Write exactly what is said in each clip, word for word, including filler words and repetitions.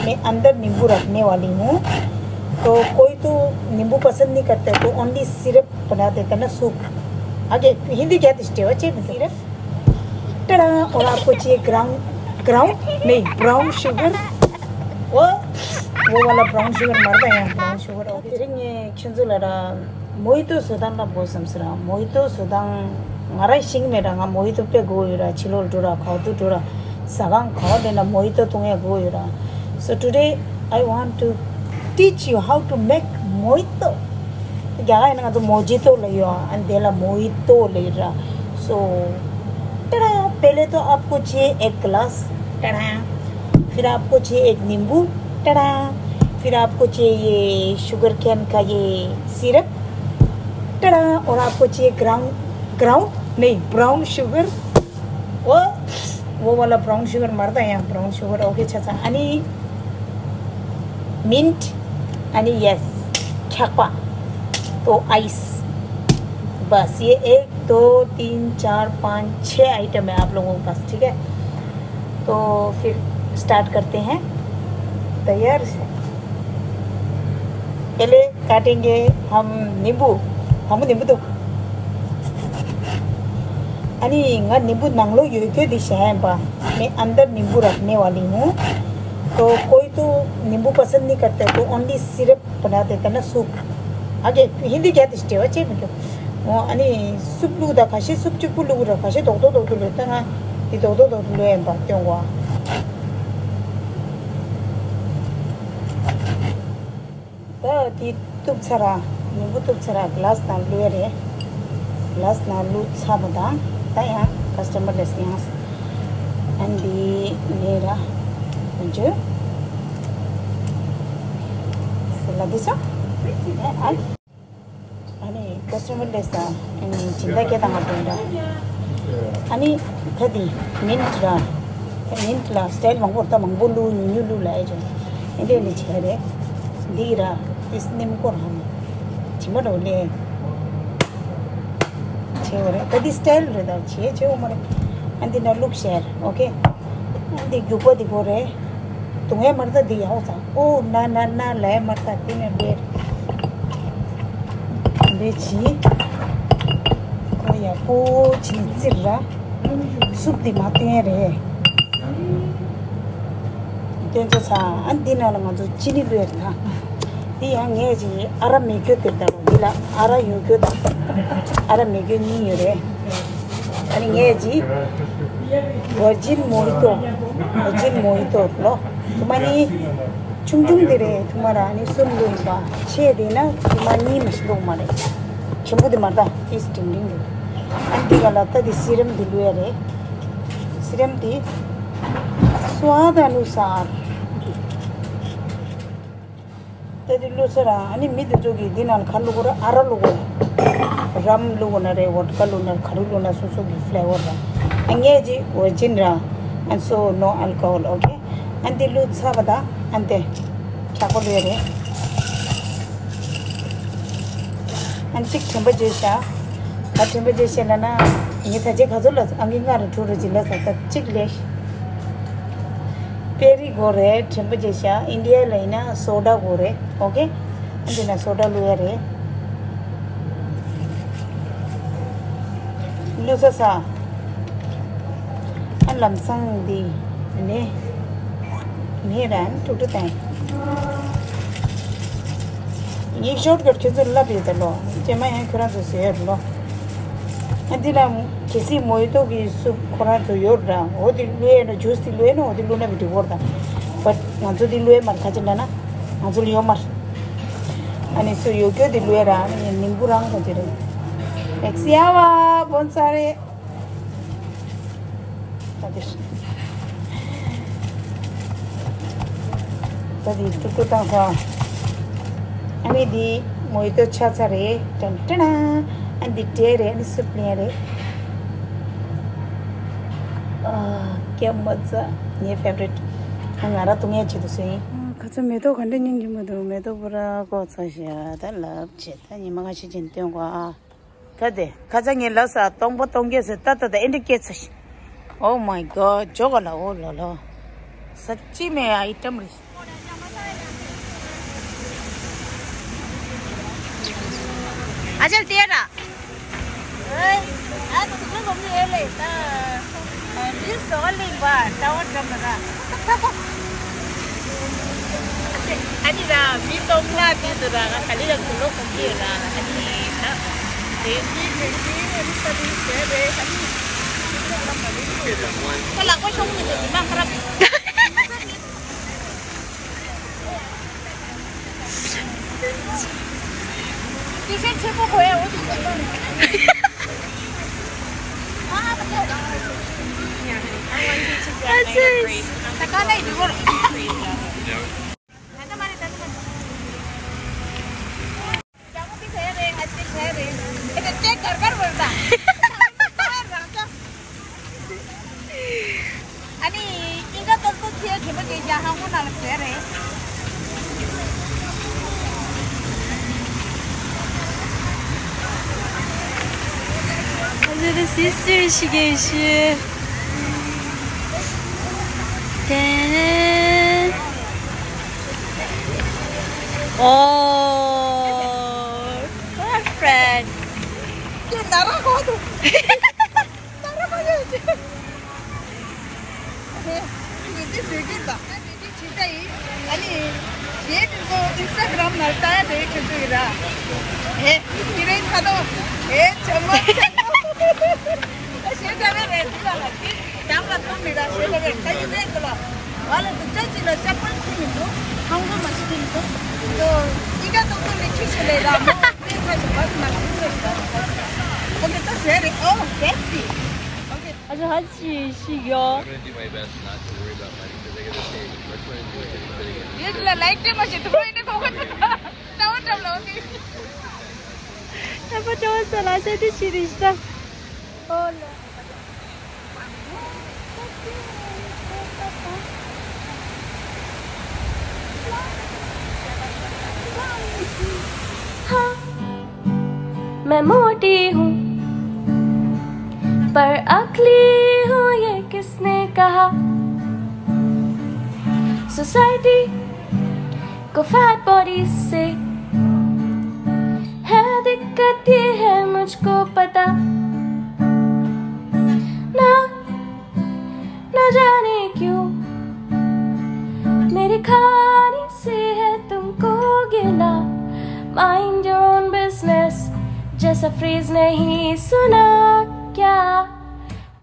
मैं अंदर नींबू रखने वाली हूँ। तो कोई तो नींबू पसंद नहीं करता है, तो ओनली सिरप बना देता ना, सूप। आगे हिंदी क्या दिस्टे हो, चेप सिरप। टड़ा। और आपको चाहिए ग्राउंड, ग्राउंड नहीं, ब्राउन शुगर। वो, वो वाला ब्राउन शुगर मरता है यहाँ, ब्राउन शुगर। और रिंग ये खिंजो लड़ा। མོ་ཧི་ཏོ་བཟོ་སྟངས་ལ་འགོ་བརྩམས་ཟེར་ར། མོ་ཧི་ཏོ་བཟོ་སྟངས་ང་རང་ཤེས་ཀྱི་མེད་ར། ང་མོ་ཧི་ཏོ་དཔེ་དགོས་ཡོད་ར། ཕྱི་ལོགས་འགྲོ་ར། ག་བར་འགྲོ་ར། ཟ་ཁང་ག་བར་སླེབས་ན་མོ་ཧི་ཏོ་འཐུང་ཡ་དགོས་ཡོད་ར། So today I want to teach you how to make mojito. རྒྱ་གར་ཡིན་ན་ང་ཚོ་མོ་ཇི་ཏོ་ལབ་ཡོད། ཨ་འདི་ལ་མོ་ཧི་ཏོ་ལབ་ཡོད་ར། So tada, पहले तो आपको चाहिए एक गिलास। tada। फिर आपको चाहिए एक नींबू। tada। फिर आपको चाहिए शुगर केन का ये सिरप। tada। और आपको चाहिए ग्राउंड, ग्राउंड नहीं, ब्राउन शुगर। वो, वो वाला ब्राउन शुगर मरता है यहाँ, ब्राउन शुगर। ओके, अच्छा, अच्छा। अनि मिंट, अनि यस, ख्याक्पा, तो आइस। बस ये एक, दो, तीन, चार, पाँच, छः आइटम है आप लोगों के पास, ठीक है? तो फिर स्टार्ट करते हैं। तैयार से पहले काटेंगे हम नींबू। हम नींबू तो अनि ང་ནིམ་བུ་ནང་ལོགས་ཡོད་རྒྱུ་དེ་བཤད་ཡིན་པ། मैं अंदर नींबू रखने वाली हूँ। तो कोई तो नींबू पसंद नहीं करता है, तो ओनली सिरप बना देता ना, सूप। आगे हिंदी क्या दिस्टे हो, चेप। ཨོ། ཨ་ནི་སུབ་བླུགས་དང་། ཁ་ཤས་སུབ་གཅིག་པུ་བླུགས་ར། ཁ་ཤས་རྡོག་རྡོག་རྡོག་རྡོག་བླུགས། ད་ང་འདི་རྡོག་རྡོག་རྡོག་རྡོག་བླུགས་ཡིན་པ་སྟོན་གོ། ད་འདི་གཏུབ་ཚར་ར། ནིམ་བུ་གཏུབ་ཚར་ར། གི་ལཱས་ནང་བླུགས་ཡ་རེད། གི་ལཱས་ནང་བླུགས་ཚར་བ་དང་ད་ཡང་ཀ་སི་ཏ་མར་ལེས་ཡང་། ཨ་འདི་ནས་ར། འཇུ། སེ་ལ་འདི་ཚོ། ཨ། ཨ་ནི་ཀ་སི་ཏ་མར་ལེས་ད། ཨ་ནི་སྦྱིན་བདག་སྐད་བཏང་བ་དེ་འདྲ། ཨ་ནི་ད་དེ་མིན་ཊི་ར། མིན་ཊི་ལ་སི་ཊལ་མང་པོ། ད་མང་པོ་བླུགས། ཉུང་ཉུང་བླུགས་ལབ་ཡ་ཅིག་ཨེ་འདྲས་ནི་བྱས་རེད། འདི་ར་ཏིས་ནིམ་སྐོར་ཧ་ནི་ཇི་མ་འགྲོ་ལེ་བྱས་བ་རེད། ད་འདི་སི་ཊལ་རེད། ད་བྱས་བྱས་འོ་མ་རེད། ཨ་འདི་ན་བླུགས་ཤར། ཨོ་ཁེ། འདི་རྒྱུག་པ་འདི་གོ་རེད། དུང་ཡ་མར་ད་འདི་ཡ་ཧོ་ཚ། ཨོ་ན་ན་ན་ལ་ཡ་མར་ད་དེ་ནས་འདྲེ། འདྲེ་ཅི། ཨོ་ཡ་པོ་ཅི་ཙིར་ར། སུབ་འདི་མ་བཏོན་རེད། བཏོན་ཚོ་ཚ། ཨ་འདི་ན་ལ་ང་ཚོ་ཅི་ནི་བླུགས་ཡ་ད། འདི་ཡང་ངས་ཅི་ཨ་ར་མེ་ཁྱོད་དེ་ད་རོ། འདི་ལ་ཨ་ར་ཡོད་ཁྱོད་ད། ཨ་ར་མེ་ཁྱོད་གཉིས་ཡོད་རེད། ཨ་ནི་ངས་ཅི། ཝར་ཇིན་མོ་ཧི་ཏོ། ཝར་ཇིན་མོ་ཧི་ཏོ་ལོ། དུ་མ་ནི་ཆུང་ཆུང་དེ་རེད། དུ་མ་ར་ནི་གསུམ་ལོ་ཡིན་པ། ཆེ་དེ་ན་དུ་མ་གཉིས་མ་ཞིག་ལོ་མ་རེད། ཆེན་པོ་དེ་མ་རེད། ད་ཏིས་ཏིང་ཏིང་རེད། ཨ་འདི་ག་ལ་ད་དེ་སི་རམ་དེ་ལོས་རེད། སི་རམ་དེ་སུ་ཨ་ད་ནུ་སར། ད་དེ་བླུགས་ཚར་ར། ཨ་ནི་མི་དེ་ཚོ་གིས་འདི་ནང་ལ་ག་བླུགས་གོ་ར། ཨ་ར་བླུགས་གོ་ར། རམ་བླུགས་གོ་ན་རེད། ཝོད་ཀ་བླུགས་ན་རེད། ག་རེ་བླུགས་ན་སོ་སོ་གི་ཕི་ལེ་ཝར་ར། ཨ་ངས་ཅི་ཝར་ཇིན་ར། And so no alcohol, okay? ཨ་འདི་བླུགས་ཚར་བ་དང་ཨ་འདི་ཁྱག་པ་བླུགས་ཡ་རེད། ཨ་གཅིག་དྲན་པ་བརྗེད་ཤག་ག་དྲན་པ་བརྗེད་ཤག་ལབ་ན། ངས་ད་ཆ་ག་ཚོད་ལ་ཨང་ཀི་ལྔ་རུ་དྲུག་རུ་སྦྱིན་པ་ཟ་ད་གཅིག་ལས། པེ་རི་དགོས་རེད། དྲན་པ་བརྗེད་ཤག་ཨིན་ཌི་ཡ་ལ་ཡིན་ན་སོ་ཌ་དགོས་རེད། ཨོ་ཁེ། ཨ་འདི་ན་སོ་ཌ་བླུགས་ཡ་རེད། བླུགས་ཚར་ཚར། ཨ་ལམ་སང་འདི་ནས་ནས་རན་ཏུ་ཏུ་བཏང་། ངས་ཤོར་ཀཊ་ཁྱོད་ཚོར་ལབ་ཡོད་ད་ལོ། རྗེས་མ་ཡང་ཁྱོད་རང་ཚོ་བཟོས་ཡོད་ལོ། ཨ་འདི་ལ་གལ་སྲིད་མོ་ཧི་ཏོ་གི་སུབ་ཁོ་རང་ཚོ་ཡོད་ར། འོ་དེ་བླུགས་ཡས་ན། ཇུས་དེ་བླུགས་ཡས་ན། འོ་དེ་བླུགས་ན་བི་དེ་བོར་དང་། བཊ་ང་ཚོ་དེ་བླུགས་ཡས་མར་ཁ་ཅིག་ན་ན་ང་ཚོ་ལ་ཡོད་མར། ཨ་ནི་སུ་ཡོད་རྒྱུ་དེ་བླུགས་ཡས་ར། ཨ་ནི་ནིམ་བུ་རང་ཁ་ཅིག་རེད། ཨེག་སི་ཡ་བ་བོན་ས་རེད། ད་དེ། ད་དེ་ཀྲུག་ཀྲུག་བཏང་ས། ཨ་ནི་དེ་མོ་ཧི་ཏོ་ཆགས་ཚར་རེད། ཏན་ཏན། ཨ་འདི་ཏྲེ་རེད། ཨ་ནི་སུབ་ལེན་རེད། ཨ་ཀྱེ་མ་ཙ་ངའི་ཕེ་ཝ་རི་ཊི། ང་ར་ཏུ་ངའི་ཆེད་དུ་སུ་ཡིན། ཁ་ཚ་མེ་ཏོག་ག་འདྲ་སྙིང་རྗེ་མོ་འདུག་མེ་ཏོག་པུ་ར་ཀོ་ཚ་ཤ་ད་ལབ་བྱེད། ད་ཉི་མ་ཁ་ཤས་ཅན་སྟོན་གོ་ཨ། ད་དེ་ཁ་ཚ་ངའི་ལ་ས་སྟོང་པ་སྟོང་རྒྱས་ཟེར་ད་ད་ད་ཨེ་འདྲ་སྐྱེས་ཚ་ཤི། Oh my God, ཇོ་ག་ལ་འོ་ལོ་ལོ། ས་ཅི་མེ་ཨའི་ཊམ་རེད། ཨ་ཅག་ལྟས་ར། ཨེ། ཨ་ནི་དེ་ཚོ་ལོ་མི་ཨེ་ལེ་ད། ཨ་ནི་སོ་ལིང་བ་ལྟ་བ་འགྲམ་ར། ཨ་ནི་ར་མི་སྟོང་ལ་དེ་ཚོ་ར་ང་ག་ལེ་ལ་དུ་ལོ་གོམ་གི་ར། ཨ་ནི་ད་དེ་འདི་དེ་འདི་ཨ་ནི་ས་དེ་ཟེར་རེད། ཨ་ནི་ཁོ་ལག་པ་ཤོང་མི་འདུག་མི་མང་ཁ་ར། དེ་བཞིན་ཆེ་པོ་གོ་ཡ་འོ་དེ་ཆེ་པོ། ཨ་ཙི། ད་ག་ནས་འདི་བོར། ད་ད་མ་རེད། ད་ད་མ་རེད། ཡང་དེ་ཟེར་རེད། ཨ་ཙི་ཟེར་རེད། ཨེ་དེ་དེ་གར་གར་བོར་ད། རང་ཅག་ཨ་ནི་ཨིན་ཀ་ཏོག་ཏོག་ཁྱེད་དྲི་མ་དེ་རྒྱ་ཧང་གོ་ནང་ལ་ཟེར་རེད། ཨ་ཙི་རེ་སི་སི་ཞིག་གེ་ཤི། དེ། ཨོ། perfect. ཁྱེད་ན་ར་གོ་འདུག་ད་ར་མ་ཡོད་ཅེ། ཨེ། ཡིན་ཏེ་ཟེར་གྱིན་ད། ད་མི་འདི་ཇི་ལྟ་ཡིན། ཨ་ནི། ཞེས་དེ་ཚོ་ཨིན་སི་ཊ་གྷ་རམ་ནང་ལྟ་ཡ་དེ་ཁྱོད་ཚོ་ཡིན་ར། ཨེ། དེ་རིང་ཁ་ནོ། ཨེ་ཆེན་མོ་ཆེན་མོ། ད་ཞེས་འདྲ་བའི་རེད་འདི་ལ་ལ་དེ། དམ་ལ་ཐོང་མི་ད་ཞེས་འདྲ་བའི་ད་ཡིན་རེད་འདི་ལ། ང་ལ་འདུག་ཅག་ཅིག་ལ་ཤ་པོན་ཁུ་མི་འདུག་ཧང་གོ་མ་ཤི་ཁུ་མི་འདུག་ཨི་ཀ་ཏོག་ཏོག་ལས་ཁྱི་ཤི་ལས་ར་མོ། ཨོ་ཀེ། ད་ཟེར་རེད། ཨོ་སེག་སི། ཨོ་ཀེ། ཨ་ཅག་ཧ་ཅི་ཤི་ཡོ། ཡོད་ལ་ལའིག་ཏེ་མ་བྱེད་ཐུབ་རེད་ནི་ཁོ་ཁོ་ནི་ལྟ་བ་འགྲམ་ལ་ཨོ་ཀེ། ད་པ་ཏྲ་བ་ས་ལ་ཤ་དེ་ཤི་རི་ཤ། ཨོ་ལ། हाँ, मैं मोटी हूँ, पर अकली हूँ, ये किसने कहा? सोसाइटी को फैट बॉडी से है दिक्कत, ये है मुझको पता। ना, ना जाने क्यों मेरे खाने से है तुमको गिला। Mind your own business जैसा फ्रेज नहीं सुना क्या?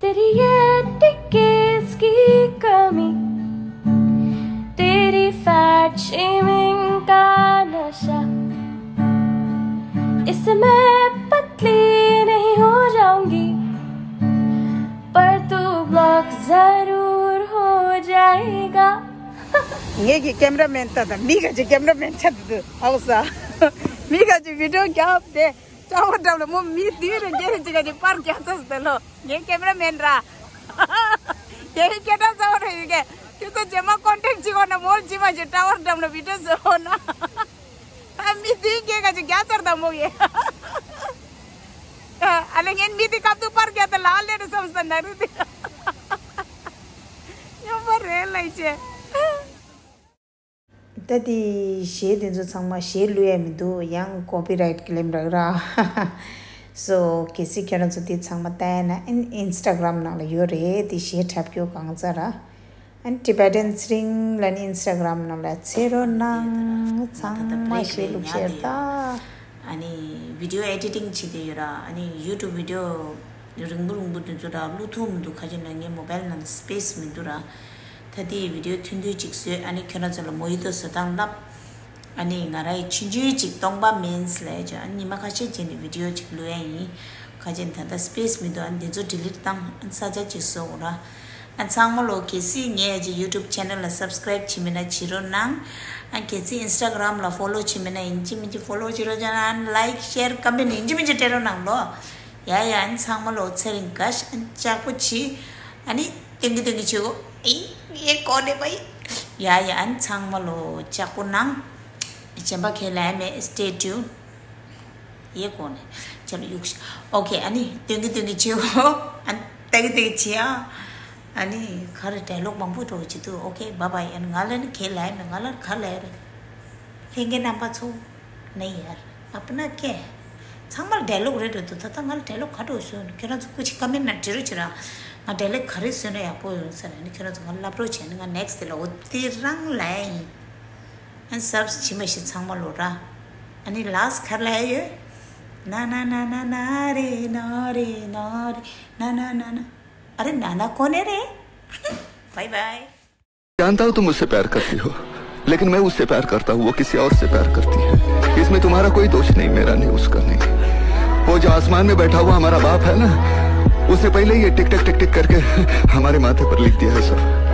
तेरी ये टिकेट्स की कमी, तेरी फैट शेमिंग का नशा, इससे मैं पतली नहीं हो जाऊंगी, पर तू ब्लॉक जरूर हो जाएगा। ངེད་ཀྱི་ཀེམ་ར་མེན་ད་ད་མི་ག་ཅིག་ཀེམ་ར་མེན་ཆགས་འདུག་ཨའོ་ས། མི་ག་ཅིག་བི་ཌི་ཡོ་རྒྱབ་སྟེ། ལྕགས་པོ་འགྲམ་ལ་མོ་མི་དུས་རེ་འགའ་རེ་ཅིག་ག་ཅིག་པར་རྒྱག་ཚར་སོང་ལོ། ངའི་ཀེམ་ར་མེན་ར། ངའི་སྐད་གྲགས་ཚ་བོ་རེ་ཡོད་ཀྱི། ཁྱོད་ཚོ་རྗེས་མ་ཀོན་ཊེག་ཅིག་འོང་ན་མོལ་ཅི་མ་ཅིག་ལྕགས་པོ་འགྲམ་ལ་བི་ཌི་ཡོ་བཟོ་འོང་ན། ཨ་མི་དུས་འགའ་ག་ཅིག་རྒྱག་ཚར་དང་མོ་ཡེ། ཨ་ལེ་ངན་མི་དེ་སྐབས་དུ་པར་རྒྱག་ད་ལ་ལེ་རུ་སོང་ས་ན་རུ་དེ། སྙོམས་པ་རེད་ལ་ཡི་ཅེ། ད་དེ་གཞས་དེ་ཚོ་ཚང་མ་གཞས་བླུག་ཡ་མི་འདུག་ཡང་ཀོ་པི་རའིཊ་ཀི་ལེམ་རག་ར། སོ་གལ་སྲིད་ཁྱེད་རང་ཚོ་དེ་ཚང་མ་ལྟ་ཡ་ན་ཨིན་ཨིན་སི་ཊ་གྷ་རམ་ནང་ལ་ཡོད་རེད། དེ་གཞས་འཁྲབ་རྒྱུ་གང་ཚ་ར། ཨན་ཊི་བེ་ཊན་སི་རིང་ལ་ནི་ཨིན་སི་ཊ་གྷ་རམ་ནང་ལ་འཚོལ་རོགས་གནང་། ཚང་མ་གཞས་བླུག་ཤེར་ད། ཨ་ནི་བི་ཌི་ཡོ་ཨེ་ཌི་ཊིང་བྱེད་དེ་ཡོད་ར། ཨ་ནི་ཡུ་ཊུབ་བི་ཌི་ཡོ་རིང་པོ་རིང་པོ་དེ་ཚོ་ར་བླུག་ཐུབ་མི་འདུག་ཁ་ཅིག་ན་ངའི་མོ་བལ་ནང་ལ་སི་པེ་སི་མི་འདུག་ར། ད་དེ་བི་ཌི་ཡོ་ཐུང་ཐུང་ཅིག་བཟོས། ཨ་ནི་ཁྱོད་རང་ཚོ་ལ་མོ་ཧི་ཏོ་བཟོ་སྟངས་བསླབ། ཨ་ནི་ང་རང་ཡི་ཆུང་ཆུང་ཅིག་སྟོང་པ་མིན་ལས་ཅོ། ཨ་ནི་ཉི་མ་ཁ་ཤས་རྗེས་ནས་བི་ཌི་ཡོ་ཅིག་བླུག་ཡ་ཡིན། ཁ་ཅིག་ད་ལྟ་སི་པེ་སི་མི་འདུག་ཨ་ནི་དེ་ཚོ་ཌི་ལིཊ་བཏང་། ཨ་ནི་ས་ཆ་ཅིག་བཟོ་འོ་ར། ཨ་ཚང་མ་ལོ་གལ་སྲིད་ངའི་ཨ་ཅེ་ཡུ་ཊུབ་ཆེ་ནལ་ལ་སབ་སི་ཀ་རའིབ་བྱེད་མེད་ན་བྱེད་རོགས་གནང་། ཨ་གལ་སྲིད་ཨིན་སི་ཊ་གྷ་རམ་ལ་ཕོ་ལོ་བྱེད་མེད་ན་ཡིན་གཅིག་མིན་གཅིག་ཕོ་ལོ་བྱེད་རོགས་གནང་། ཨ་ལའིཀ་ཤེར་ཀོ་མེན་ཡིན་གཅིག་མིན་གཅིག་སྤྲད་རོགས་གནང་ལོ། ཡ་ཡ། ཨ་ནི་ཚང་མ་ལོ་ཚེ་རིང་དགའ་ཤ། ཨ་ནི་ལྕགས་པོ་བྱེད། ཨ་ནི་སྟོན་གི་སྟོན་གི་བྱེད་གོ། ཨི་ཡེ་གོ་ནེ་བའི། ཡ་ཡ། ཨ་ནི་ཚང་མ་ལོ་ལྕགས་པོ་གནང་། གཞན་པ་ཁས་ལེན་མེད། སི་ཊེ་ཊིའུན་ཌི། ཡེ་གོ་ནེ་ཆ་ལ་ཡུག་ཤ། ཨོ་ཁེ། ཨ་ནི་སྟོན་གི་སྟོན་གི་བྱེད་གོ། ཨ་ནི་ལྟ་གི་ལྟ་གི་བྱེད་ཨ། ཨ་ནི་ག་རེ་ཌའི་ལོག་མང་པོ་འགྲོ་གི་བྱེད་དུ། ཨོ་ཁེ། བཱའི་བཱའི། ཨ་ནི་ང་ལ་ནི་ཁས་ལེན་མེད། ང་ལ་ག་ལེ་རེད། ལྷན་རྒྱས་རྣམ་པ་ཚོ། ནེ་ཡར་ཨ་པ་ན་ཀེ། ཚང་མར་ཌའི་ལོག་རེད་འགྲོ་འདུག་ད་ལྟ་ང་ལ་ཌའི་ལོག་ག་འགྲོ་བཟོས་ནས་ཁྱོད་རང་ཚོ་སྐུ་མཁྱེན་ཀོ་མེན་ཊི་ནང་བྲིས་རོགས་བྱེད་ར། ང་ཌའི་ལོག་ག་རེ་བཟོས་ན་ཡག་པོ་ཡོང་ཟེར་ནས་ཁྱོད་རང་ཚོ་ང་ལབ་རོགས་བྱས་ནས་ང་ནེག་སི་ཊི་དེ་ལ་འོ་དེ་རང་ལབ་ཡིན། ཨན་སབ་སི་བྱིན་པ་ཞིག་ཚང་མ་ལོ་ར། ཨ་ནི་ལཱ་སི་ཊི་ག་རེ་ལབ་ཡོད། ན་ན་ན་ན་ན་རེ་ན་རེ་ན་རེ་ན་ན་ན་ན། अरे नाना कौन है रे? Bye bye. जानता हूँ तुम मुझसे प्यार करती हो, लेकिन मैं उससे प्यार करता हूँ, वो किसी और से प्यार करती है। इसमें तुम्हारा कोई दोष नहीं, मेरा नहीं, उसका नहीं। वो जो आसमान में बैठा हुआ हमारा बाप है ना, उसने पहले ये टिक टिक टिक टिक करके हमारे माथे पर लिख दिया है सब।